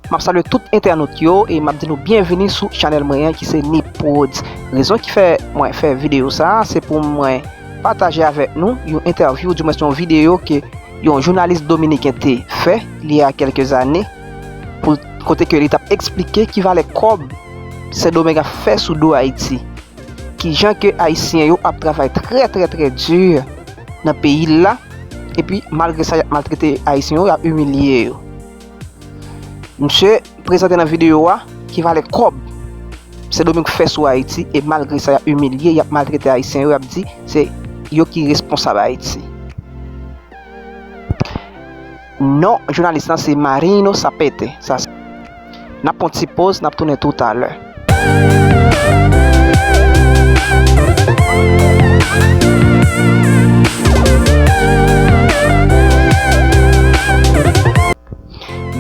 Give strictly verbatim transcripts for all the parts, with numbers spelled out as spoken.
M ap salye tout entènot yo e m ap di nou byenvini sou chanèl mwen an ki se Niprods. Rezon ki fè mwen fè videyo sa a, se pou mwen pataje avèk nou yon entèvyou, di mwens yon videyo ke yon jounalis dominiken te fè, il y a quelques années, pou, kote ke li t ap eksplike ki valè kòb Sendomeng ap fè sou do Ayiti. Kijan ke Ayisyen yo ap travay trè, trè, trè di nan peyi l la, epi malgre sa, y ap maltrete Ayisyen yo, y ap imilye yo. Misye prezante nan videyo a ki valè kòb Sendomeng fè sou Ayiti, e malgre sa, y ap imilye, y ap maltrete Ayisyen yo, y ap di se yo ki responsab Ayiti. Non jounalis lan se Marino Sapete. Sa se. N ap pran ti poz, n ap tounen toutalè.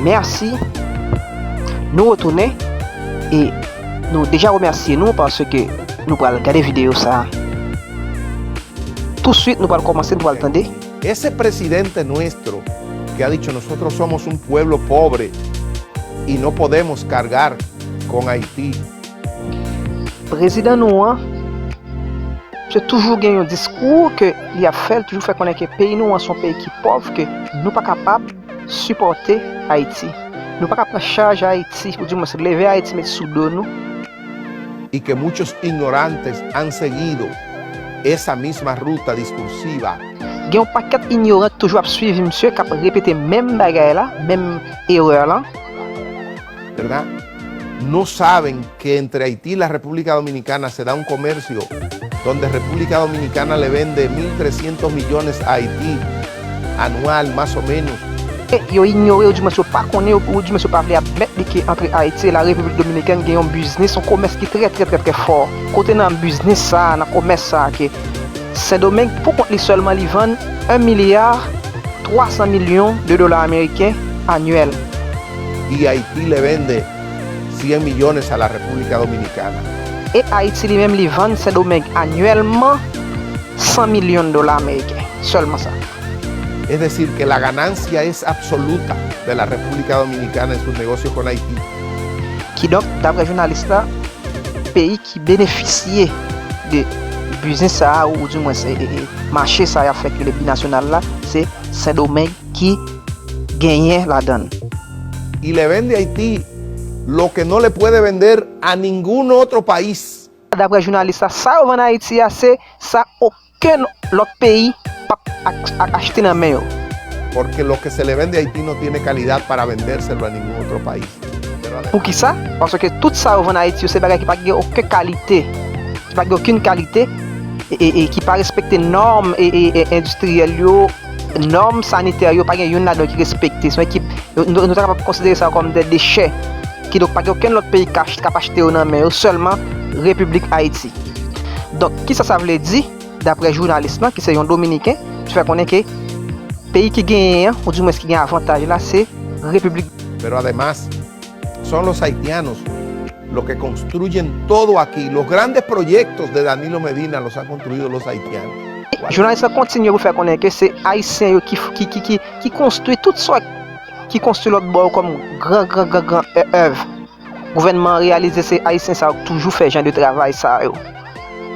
Mèsi. Nou retounen e nou deja remèsye nou paske nou pral gade videyo sa a. Touswit nou pral kòmanse, nou pral tande. Ese presidente nuestro que ha dicho: "Nosotros somos un pueblo pobre y no podemos cargar con Haití." Prezidan nou an, se toujou gen yon diskou ke li ap fè, li toujou fè konnen ke peyi nou an se yon peyi ki pòv, ke nou pa kapab sipòte Ayiti. Nou pa ka pran chaj Ayiti, ou di mwens leve Ayiti met sou do nou. Y que muchos ignorantes han seguido esa misma ruta discursiva. Gen yon pakèt inyoran ki toujou ap swiv misye, k ap repete menm bagay la, menm erè la. ¿Verdad? No saben que entre Haití y la República Dominicana se da un comercio donde República Dominicana le vende mil trescientos millones a Haití anual, más o menos. E yo inyore, ou di mwens yo pa konnen, ou di mwens yo pa vle admèt li ke antre Ayiti e la Repiblik Dominikèn gen yon biznis, yon komès ki trè, trè, trè, trè fò. Kote nan biznis sa a, nan komès sa a, ke Sendomeng, pou kont li sèlman, li vann un milliard trois cents millions de dollars américains annuels. Y Haití le vende cien millones a la República Dominicana. E Ayiti li menm, li vann Sendomeng anyèlman san milyon dola ameriken. Sèlman sa. Es decir, que la ganancia es absoluta de la República Dominicana en sus negocios con Haití. Kidonk, daprè jounalis la, peyi ki benefisye de biznis sa a, ou, ou di mwens, e, e, e, mache sa a y ap fè ki rele binasyonal la, se Sendomeng ki genyen ladan l. Y le vende a Haití lo que no le puede vender a ningún otro país. Daprè jounalis la, sa yo vann Ayiti a, se sa okenn lòt peyi p ap ak-, ak-, achte nan men yo. Porque lo que se le vende a Haití no tiene calidad para vendérselo a ningún otro país. Poukisa? Paske tout sa yo vann Ayiti yo, se bagay ki pa gen okenn kalite, ki pa gen okenn kalite, e, e, e ki pa respekte nòm, e, e, e, endistriyèl yo, nòm sanitè yo, pa gen youn ladan yo ki respekte. Se yon ekip, nou, nou ta kapab konsidere sa kòm de dechè. Kidonk, pa gen okenn lòt peyi k ach-, k ap achte yo nan men yo, sèlman Repiblik Ayiti. Donk, kisa sa vle di? Daprè jounalis lan, ki se yon Dominiken, ki fè konnen ke peyi ki genyen an, ou di mwens ki gen avantaj la, se Repiblik. Pero además, son los haitianos los que construyen todo aquí. Los grandes proyectos de Danilo Medina los han construido los haitianos. Jounalis lan kontinye pou fè konnen ke se Ayisyen yo ki, ki, ki, ki, ki konstwi tout sa ki konstwi lòt bò yo kòm gran, gran, gran, gran è-, èv. Gouvènman an reyalize se Ayisyen sa yo k toujou fè jan de travay sa yo.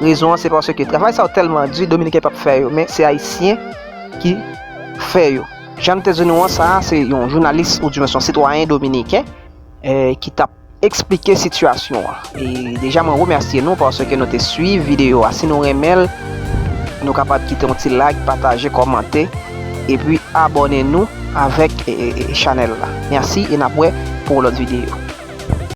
Rezon an se paske travay sa yo tèlman di, Dominiken p ap fè yo, men se Ayisyen ki fè yo. Jan m te di nou an, sa a se yon jounalis, ou di mwens yon sitwayen dominiken, eh, ki t ap eksplike sitiyasyon an. E deja mwen remèsye nou paske nou te swiv videyo a. Si nou renmen l, nou kapab kite yon ti like, pataje, kòmante, epi abòne nou avèk, e, e, e, chanèl la. Mèsi e n ap wè pou yon lòt videyo.